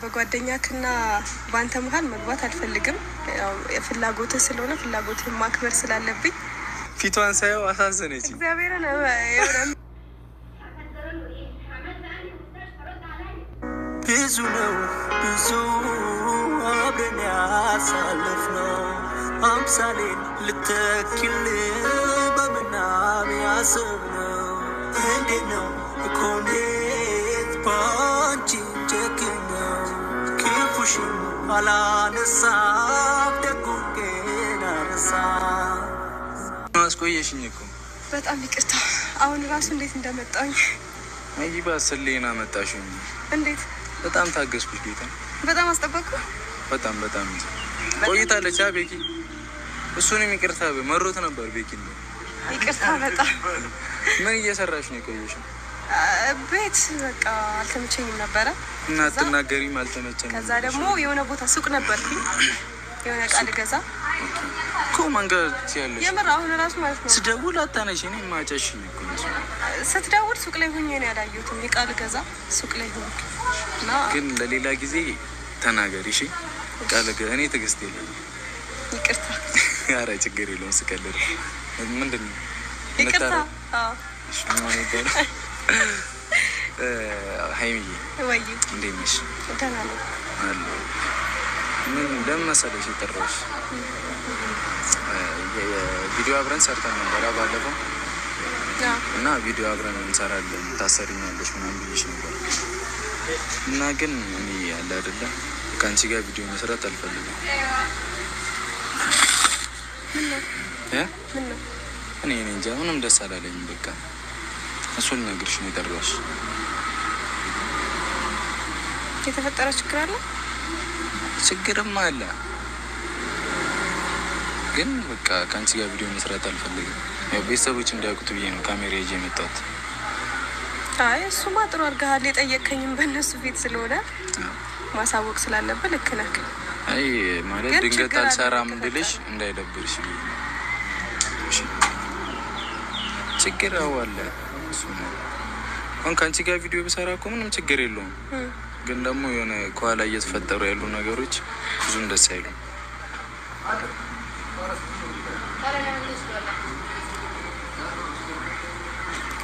በጓደኛክና በአንተ መሀል መግባት አልፈልግም። ያው ፍላጎትህ ስለሆነ ፍላጎትህን ማክበር ስላለብኝ ፊቷን ሳየው አሳዘነች። እግዚአብሔርን ብዙ ነው ብዙ አብረን ያሳለፍነው አምሳሌን ልተኪልን በምናብ ያሰብነው እንዴት ነው እኮ እንዴት ባንቺ ጨክነው ክፉሽን አላነሳም ደጉን ግን አረሳ። አስቆየሽኝ እኮ። በጣም ይቅርታ። አሁን ራሱ እንዴት እንደመጣኝ። አይ ባስሌና መጣሽኝ። እንዴት በጣም ታገስኩሽ ጌታ። በጣም አስጠበቅኩ። በጣም በጣም ቆይታለች። ቤኪ እሱንም ይቅርታ መሮት ነበር። ቤኪ እንደው ይቅርታ በጣም። ምን እየሰራሽ ነው የቆየሽው? ቤት በቃ አልተመቸኝም ነበረ። እና አትናገሪም? አልተመቸኝም። ከዛ ደግሞ የሆነ ቦታ ሱቅ ነበርኩኝ የሆነ ዕቃ ልገዛ እኮ መንገድ ያለሽ የምር አሁን ራሱ ማለት ነው። ስደውል አታነሺ። እኔ ማጨሽኝ እኮ ነው። ስትደውል ሱቅ ላይ ሆኜ ነው ያላየሁትም። ዕቃ ልገዛ ሱቅ ላይ ሆንኩ እና ግን ለሌላ ጊዜ ተናገሪ እሺ። ዕቃ ልገዛ እኔ ትዕግስት የለኝም። ይቅርታ። ኧረ ችግር የለውም ስቀልድ። ምንድን ነው? ይቅርታ። አዎ። እሺ፣ ምን ነበረ? ሀይሚዬ። ወይ። እንዴት ነሽ? ደህና ነኝ። አለሁ። ምን ለምን መሰለሽ የጠራሁሽ፣ ቪዲዮ አብረን ሰርተን ነበረ ባለፈው እና ቪዲዮ አብረን እንሰራለን ታሰሪኛለሽ ምናምን ብዬሽ ነበር እና ግን እኔ ያለ አይደለ ከአንቺ ጋር ቪዲዮ መስራት አልፈልግም። እ? ምን ነው? እኔ እንጃ ምንም ደስ አላለኝም። በቃ እሱን ልነግርሽ ነው የጠራሁሽ። የተፈጠረ ችግር አለ? ችግርም አለ ግን በቃ ከአንቺ ጋር ቪዲዮ መስራት አልፈልግም። ያው ቤተሰቦች እንዲያውቁት ብዬ ነው ካሜራ ይዤ የመጣሁት። አይ እሱማ ጥሩ አድርገሃል። የጠየቅከኝም በእነሱ ፊት ስለሆነ ማሳወቅ ስላለብህ ልክ ነህ። አይ ማለት ግን ድንገት ችግር አለ አልሰራም ከተፈጠረ። ብልሽ እንዳይደብርሽ ብዬ ነው። እሺ። ችግር አዎ አለ። እሱ ነው። አሁን ከአንቺ ጋር ቪዲዮ ብሰራ እኮ ምንም ችግር የለውም። ግን ደግሞ የሆነ ከኋላ እየተፈጠሩ ያሉ ነገሮች ብዙም ደስ አይሉም።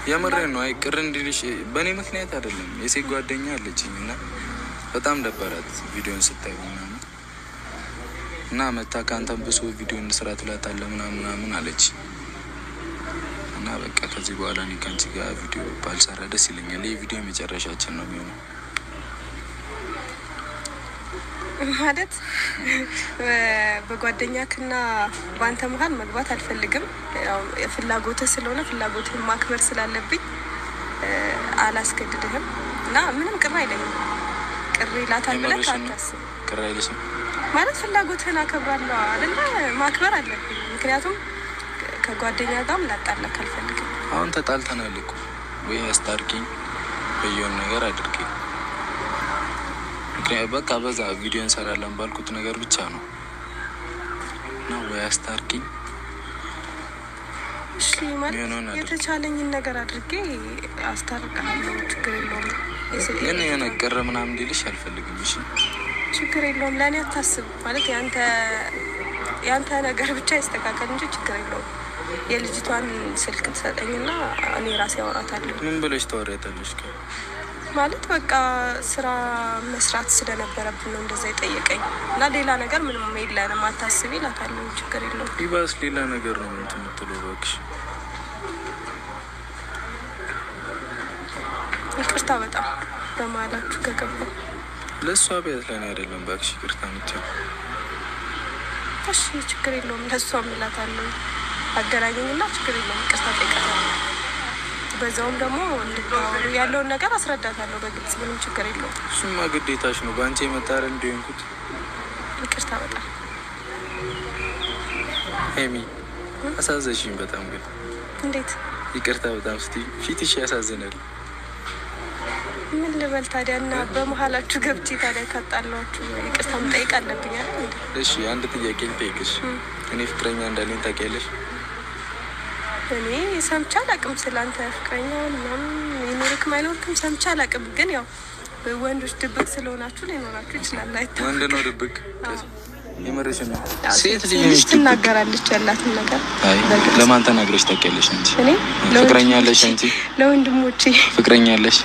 የምሬን ነው። አይ ቅር እንዲልሽ በእኔ ምክንያት አይደለም። የሴት ጓደኛ አለችኝ እና በጣም ደበራት ቪዲዮን ስታይ ምናምን እና መታ ከአንተም ብሶ ቪዲዮ እንስራ ትላታለህ ምናምን ምናምን አለች እና በቃ ከዚህ በኋላ እኔ ከአንቺ ጋር ቪዲዮ ባልሰራ ደስ ይለኛል። ይህ ቪዲዮ የመጨረሻችን ነው የሚሆነው። ማለት በጓደኛክና በአንተ መሀል መግባት አልፈልግም። ያው ፍላጎትህ ስለሆነ ፍላጎትህን ማክበር ስላለብኝ አላስገድድህም እና ምንም ቅር አይለኝም። ቅር ይላታል ብለህ የምርሽን ነው? አታስብ። ቅር አይልሽም? ማለት ፍላጎትህን አከብራለሁ አይደለ? ማክበር አለብኝ። ምክንያቱም ከጓደኛ ጋርም ላጣላክ አልፈልግም። አሁን ተጣልተናል እኮ፣ ወይ አስታርቂኝ ወይ የሆነ ነገር አድርጊኝ። ምክንያቱም በቃ በዛ ቪዲዮ እንሰራለን ባልኩት ነገር ብቻ ነው እና ወይ አስታርቂኝ። እሺ ማለት የሚሆነውን አድርጊ። የተቻለኝን ነገር አድርጌ አስታርቅሃለሁ። ችግር የለውም። ግን የሆነ ቅር ምናምን እንዲልሽ አልፈልግም። እሺ። ችግር የለውም። ለእኔ አታስብ። ማለት የአንተ ነገር ብቻ ይስተካከል እንጂ ችግር የለውም። የልጅቷን ስልክ ትሰጠኝና እኔ ራሴ አወራታለሁ። ምን ብለሽ ታወሪያታለሽ? ማለት በቃ ስራ መስራት ስለነበረብን ነው እንደዛ የጠየቀኝ እና ሌላ ነገር ምንም የለንም አታስቢ እላታለሁ። ችግር የለውም። ይባስ ሌላ ነገር ነው እንትን የምትለው እባክሽ። ይቅርታ በጣም በመሀላችሁ ከገባ። ለእሷ ቢያት ለእኔ አይደለም እባክሽ ይቅርታ የምትይው። እሺ ችግር የለውም። ለእሷም እላታለሁ። አገናኘኝና ችግር የለውም ይቅርታ ጠይቃታለሁ። በዛውም ደግሞ እንድታወሩ ያለውን ነገር አስረዳታለሁ በግልጽ፣ ምንም ችግር የለውም። እሱማ ግዴታሽ ነው። በአንቺ የመጣ አይደል እንዲህ የሆንኩት። ይቅርታ በጣም። ሄሚ አሳዘሽኝ በጣም ግን። እንዴት? ይቅርታ በጣም ስትይ ፊትሽ ያሳዝናል። ምን ልበል ታዲያ? እና በመሀላችሁ ገብቼ ታዲያ ካጣላችሁ ይቅርታ መጠየቅ አለብኝ አይደል እንዴ? እሺ አንድ ጥያቄ ልጠይቅሽ። እኔ ፍቅረኛ እንዳለኝ ታውቂያለሽ? እኔ ሰምቼ አላውቅም። ስለ አንተ ፍቅረኛ ምናምን ይኖርክም አይኖርክም ሰምቼ አላውቅም። ግን ያው ወንዶች ድብቅ ስለሆናችሁ ሊኖራችሁ ይችላል። አይታወቅም። ወንድ ነው ድብቅ። የምርሽን ነው? ሴት ልጅ ትናገራለች ያላትን ነገር። አይ ለማን ተናግረሽ ታውቂያለሽ አንቺ? እኔ ፍቅረኛ አለሽ አንቺ? ለወንድሞቼ። ፍቅረኛ አለሽ?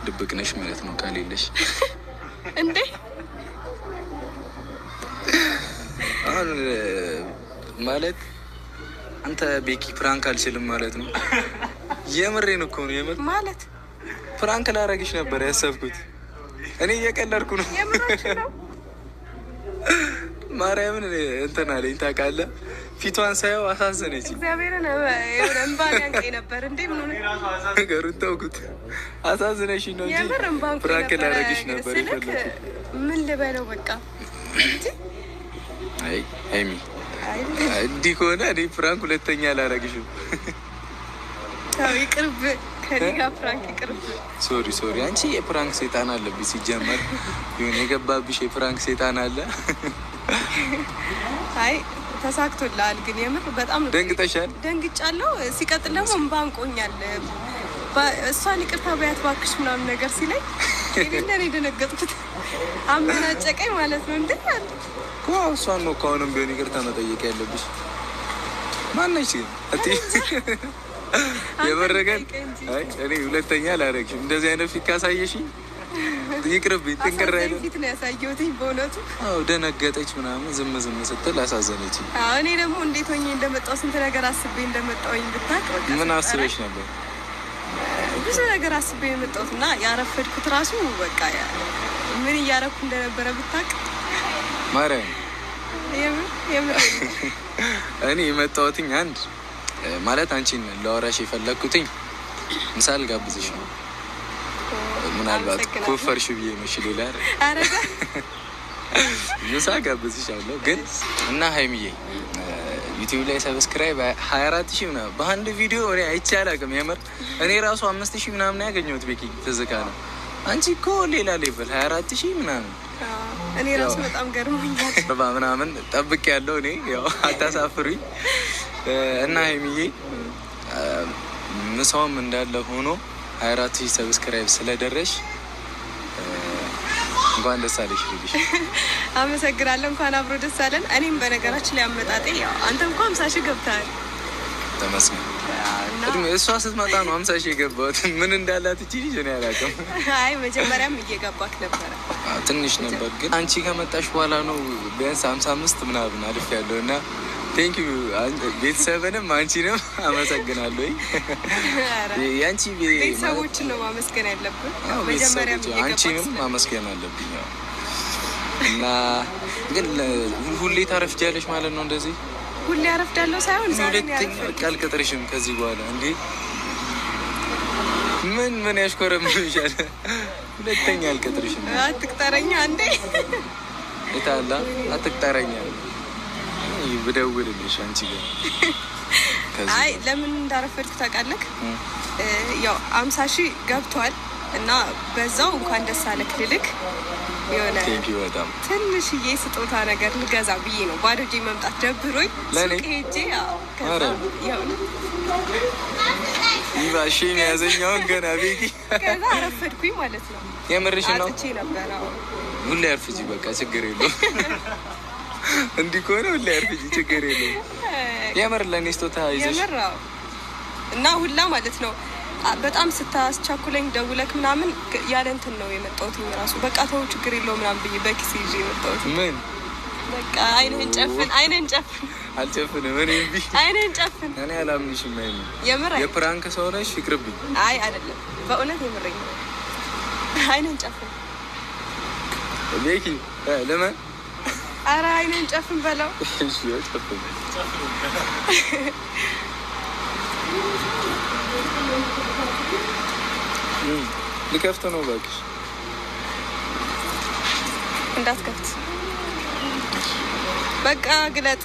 ድብቅ ነሽ ማለት ነው ካሌለሽ። እንዴ አሁን ማለት አንተ ቤኪ prank አልችልም ማለት ነው? የምሬን እኮ ነው። የምር ማለት prank ላረግሽ ነበር ያሰብኩት። እኔ እየቀለድኩ ነው። የምራችን ነው። ማርያምን እንትን አለኝ ታውቃለህ። ፊቷን ሳየው አሳዘነች። እግዚአብሔርን የሆነ እንባ ያንቀኝ ነበር። እንዴ ምን ሆነ? ነገሩን ተውኩት። አሳዝነሽ ነው እንጂ የምር እንባ አንቆኝ prank ነበረ። ላረግሽ ነበር ስልክ የፈለኩት። ምን ልበለው በቃ። አይ ሀይሚ አይ እንዲህ ከሆነ እኔ prank ሁለተኛ አላረግሽም። ተው ይቅርብ፣ ከኔ ጋር prank ይቅርብ። Sorry sorry። አንቺ የ prank ሴጣን አለብሽ። ሲጀመር ይሁን የገባብሽ የ prank ሴጣን አለ። አይ ተሳክቶልሃል፣ ግን የምር በጣም ነው ደንግጠሻል? ደንግጫለሁ። ሲቀጥል ደግሞ እንባ አንቆኛል። እሷን ይቅርታ በያት እባክሽ ምናምን ነገር ሲለኝ የሌለ ነው የደነገጥኩት። አመናጨቀኝ ማለት ነው። እንዴ አለ እኮ እሷን ነው እኮ አሁንም ቢሆን ይቅርታ መጠየቅ ያለብሽ። ማነች ግን እቲ የበረገን? አይ እኔ ሁለተኛ አላረግሽም። እንደዚህ አይነት ፊት ካሳየሽኝ ይቅርብኝ። ጥንቅር አሳዛኝ አይደል? ፊት ነው ያሳየሁትኝ በእውነቱ። አዎ ደነገጠች ምናምን ዝም ዝም ስትል አሳዘነች። አዎ፣ እኔ ደግሞ እንዴት ሆኜ እንደመጣሁ ስንት ነገር አስቤ እንደመጣሁኝ ብታውቅ። በቃ ምን ስጠራኝ አስበሽ ነበር? ብዙ ነገር አስቤ የመጣሁት እና ያረፈድኩት ራሱ በቃ ምን እያረኩ እንደነበረ ብታውቅ። ማርያም የምር የምር እኔ የመጣሁትኝ አንድ ማለት አንቺን ላወራሽ የፈለግኩትኝ ምሳ ልጋብዝሽ ነው። ምናልባት አመሰግናለሁ። ኮፈርሽ ብዬ ነው። እሺ ሌላ አይደል? ኧረ ምሳ ጋብዝሻለሁ ግን እና ሀይሚዬ ዩቲዩብ ላይ subscribe 24 ሺህ ምናምን በአንድ ቪዲዮ እኔ አይቼ አላውቅም። የምር እኔ ራሱ 5 ሺህ ምናምን ያገኘሁት ቤኪ ትዝካ ነው። አንቺ እኮ ሌላ level 24 ሺህ ምናምን። እኔ ራሱ በጣም ገርሞኛል። 40 ምናምን ጠብቅ ያለው እኔ ያው አታሳፍሩኝ። እና ሀይሚዬ ምሳውም እንዳለ ሆኖ 24 ሺህ subscribe ስለደረሽ እንኳን ደስ አለሽ ልልሽ። አመሰግናለሁ። እንኳን አብሮ ደስ አለን። እኔም በነገራችን ላይ አመጣጤ ያው አንተ እንኳን 50 ሺህ ገብተሃል ተመስገን። እና እድሜ እሷ ስትመጣ ነው 50 ሺህ የገባሁት። ምን እንዳላት እቺ ልጅ እኔ አላውቅም። አይ መጀመሪያም እየገባክ ነበረ። አዎ፣ ትንሽ ነበር ግን አንቺ ከመጣሽ በኋላ ነው ቢያንስ 55 ምናምን አልፍ ያለው እና thank you ቤተሰብንም አንቺንም አመሰግናለሁ። ኧረ የአንቺ ቤተሰቦችን ነው ማመስገን ያለብን። አዎ፣ መጀመሪያም ቤተሰቦች እየገባክ አንቺንም ማመስገን አለብኝ። አዎ። እና ግን ሁሌ ታረፍጃለሽ ማለት ነው እንደዚህ? ሁሌ አረፍዳለሁ ሳይሆን ዛሬ ነው ሁለተኛ ያረፈድኩት። በቃ አልቀጥርሽም ከዚህ በኋላ። እንዴ ምን ምን ያሽኮረምሻል? ሁለተኛ አልቀጥርሽም። አትቅጠረኛ እንዴ። የታላ አትቅጠረኛ። ብደውልልሽ አንቺ ጋር ከዚህ አይ ለምን እንዳረፈድኩ ታውቃለህ? ያው 50 ሺህ ገብቷል እና በዛው እንኳን ደስ አለክ ልልክ የሆነ Thank you በጣም። ትንሽዬ ስጦታ ነገር ልገዛ ብዬ ነው። ባዶ እጄ መምጣት ደብሮኝ ለእኔ? ሱቅ ሄጄ ያው ከዛ ኧረ። ያው ይባሽ የያዘኛውን ገና ቤኪ ከዛ አረፈድኩኝ ማለት ነው። የምርሽ ነው? አጥቼ ነበር። አዎ። ሁሌ አርፍጂ፣ በቃ ችግር የለውም። እንዲህ ከሆነ ሁሌ አርፍጂ፣ ችግር የለውም። የምር ለእኔ ስጦታ ይዘሽ? የምር አዎ። እና ሁላ ማለት ነው በጣም ስታስቻኩለኝ ደውለክ ምናምን ያለ እንትን ነው የመጣሁት ራሱ በቃ ተው ችግር የለውም ምናምን ብዬ በኪሴ ይዤ የመጣሁት። ምን? በቃ አይንህን ጨፍን፣ አይንህን ጨፍን፣ አልጨፍንም እኔ እምቢ። አይንህን ጨፍን። እኔ አላምንሽም። አይሚ የምር የ prank ሰው ነሽ፣ ይቅርብኝ። አይ አይደለም፣ በእውነት የምረኝ ነው። አይንህን ጨፍን። ቤኪ ለምን? አረ አይንህን ጨፍን በለው። እሺ ጨፍን። ልከፍት ነው እባክሽ። እንዳትከፍት በቃ ግለጥ።